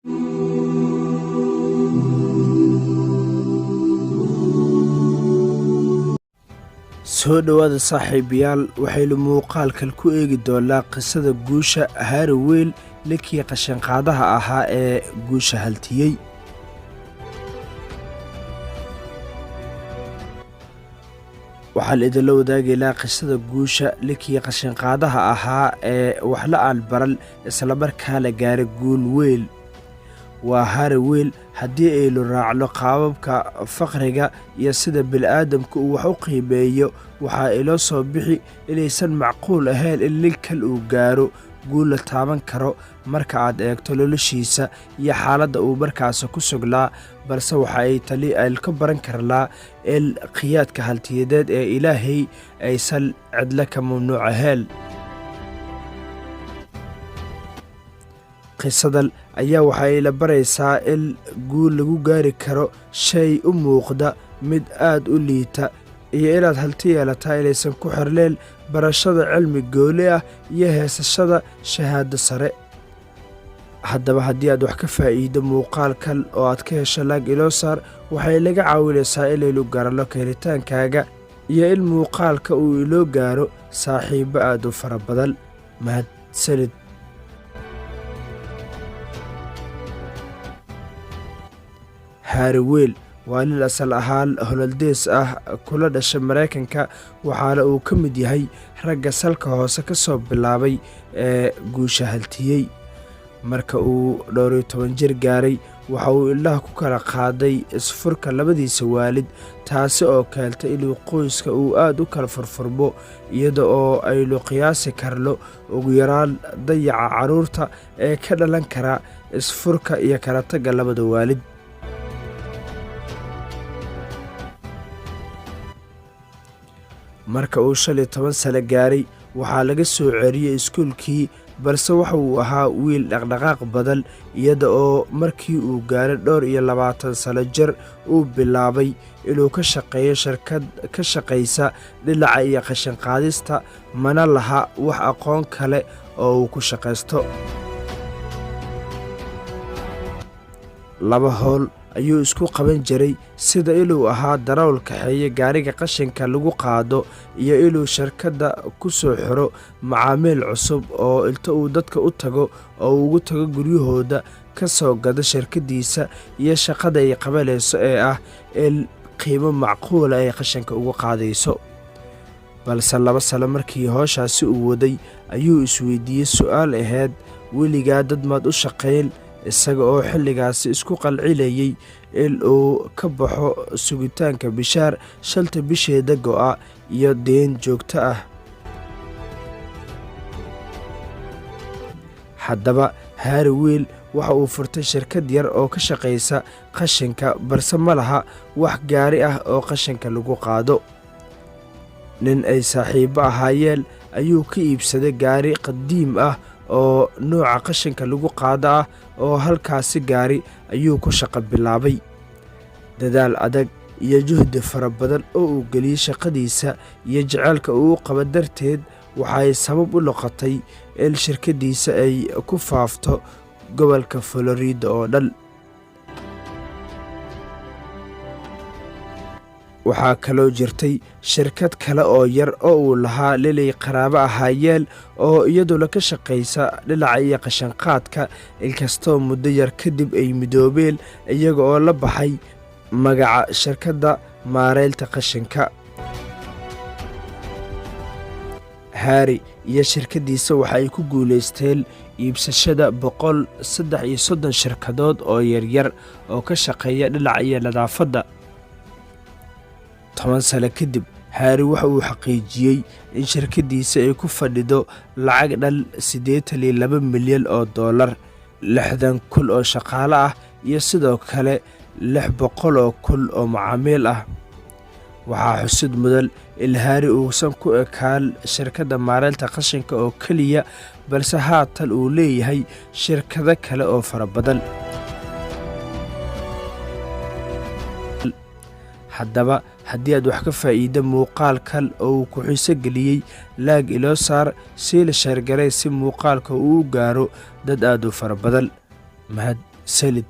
Soo dhowaada, saaxiibayaal. Waxaynu muuqaalkan ku eegi doonaa qisada guusha Harry Weil, ninkii qashinqaadaha ahaa ee guusha haltiyey. Waxaan idinla wadaagaynaa qisada guusha ninkii qashinqaadaha ahaa ee waxla aan baran, islamarkaana gaaray guul weyn. Waa Harry Weil. Haddii aynu raacno qaababka faqriga iyo sida bini'aadamku uu wax u qiimeeyo, waxaa inoo soo bixi inaysan macquul ahayn in ninkan uu gaaro guul la taaban karo marka aad eegto noloshiisa iyo xaaladda uu markaasi ku sugnaa. Balse waxa ay tani aynu ka baran karnaa in khiyaadka hantiyadeed ee Ilaahay aysan cidlo ka mamnuuc ahayn. Qisadan ayaa waxa ay la baraysaa in guul lagu gaari karo shay u muuqda mid aad u liita, iyo inaad hanti yeelataa inaysan ku xirnayn barashada cilmi gooni ah iyo heesashada shahaado sare. Haddaba, haddii aad wax ka faa'iido muuqaalkan oo aad ka hesho, like inoo saar. Waxay naga caawinaysaa inaynu garanno keelitaankaaga iyo in muuqaalka uu inoo gaaro saaxiibbo aad u fara badan. Mahadsanid. Harry Weil waa nin asal ahaan Holandees ah, kula dhashay Maraykanka, waxaana uu ka mid yahay ragga salka hoose ka soo bilaabay ee guusha haltiyey. Marka uu 14 jir gaaray, waxa uu indhaha ku kala qaaday isfurka labadiisa waalid, taasi oo keentay inuu qoyska uu aad u kala furfurmo, iyada oo aynu qiyaasi karno ugu yaraan dayaca carruurta ee ka dhalan kara isfurka iyo kala tagga labada waalid. Marka uu 15 sano gaaray, waxaa laga soo celiyey iskuulkii, balse waxa uu ahaa wiil dhaqdhaqaaq badan, iyada oo markii uu gaaray 22 sano jir uu bilaabay inuu ka shaqeeyo shirkad ka shaqaysa dhinaca iyo qashinqaadista, mana laha wax aqoon kale oo uu ku shaqaysto. Laba howl ayuu isku qaban jiray, sida inuu ahaa darawal kaxeeye gaariga qashinka lagu qaado iyo inuu shirkadda ku soo xiro macaamiil cusub, oo inta uu dadka u tago oo ugu tago guryahooda ka soo gado shirkaddiisa iyo shaqada ay qabanayso ee ah in qiimo macquula ay qashinka uga qaadayso. Balse 2 sano markii howshaasi uu waday, ayuu isweydiiyey su'aal ahayd: "Weligaa dad maad u shaqayn?" Isaga oo xilligaasi isku qalcilayay in uu ka baxo sugitaanka bishaar shanta bisheeda go'a iyo deen joogto ah. Haddaba, Harry Weil waxa uu furtay shirkad yar oo ka shaqaysa qashinka, balse ma laha wax gaari ah oo qashinka lagu qaado. Nin ay saaxiibbo ahaayeen ayuu ka iibsaday gaari qadiim ah oo nooca qashinka lagu qaado ah, oo halkaasi gaari ayuu ku shaqo bilaabay. Dadaal adag iyo juhdi fara badan oo uu geliyey shaqadiisa iyo jaceylka uu u qabo darteed, waxay sabab u noqotay in shirkaddiisa ay ku faafto gobolka Florida oo dhan. Waxaa kaloo jirtay shirkad kale oo yar oo uu lahaa lilay qaraabo ahaayeen, oo iyaduna ka shaqaysa dhinaca iyo qashinqaadka, inkastoo muddo yar kadib ay midoobeen iyaga oo la baxay magaca shirkadda maareynta qashinka. Harry iyo shirkaddiisa waxa ay ku guulaysteen iibsashada 133 shirkadood oo yaryar oo ka shaqeeya dhinaca iyo nadaafadda. 10 sano kadib, Harry waxa uu xaqiijiyey in shirkaddiisa ay ku fadhido lacag dhan 82 milyan oo dollar, 60,000 oo shaqaale ah iyo sidoo kale 600,000 oo macaamiil ah. Waxaa xusid mudan in Harry uusan ku ekaan shirkadda maareynta qashinka oo keliya, balse haatan uu leeyahay shirkado kale oo fara badan. Haddaba, haddii aad wax ka faa'iido muuqaalkan oo uu ku xiiso geliyey, like inoo saar, siila share garee si muuqaalka uu u gaaro dad aad u fara badan. Mahadsanid. Salid.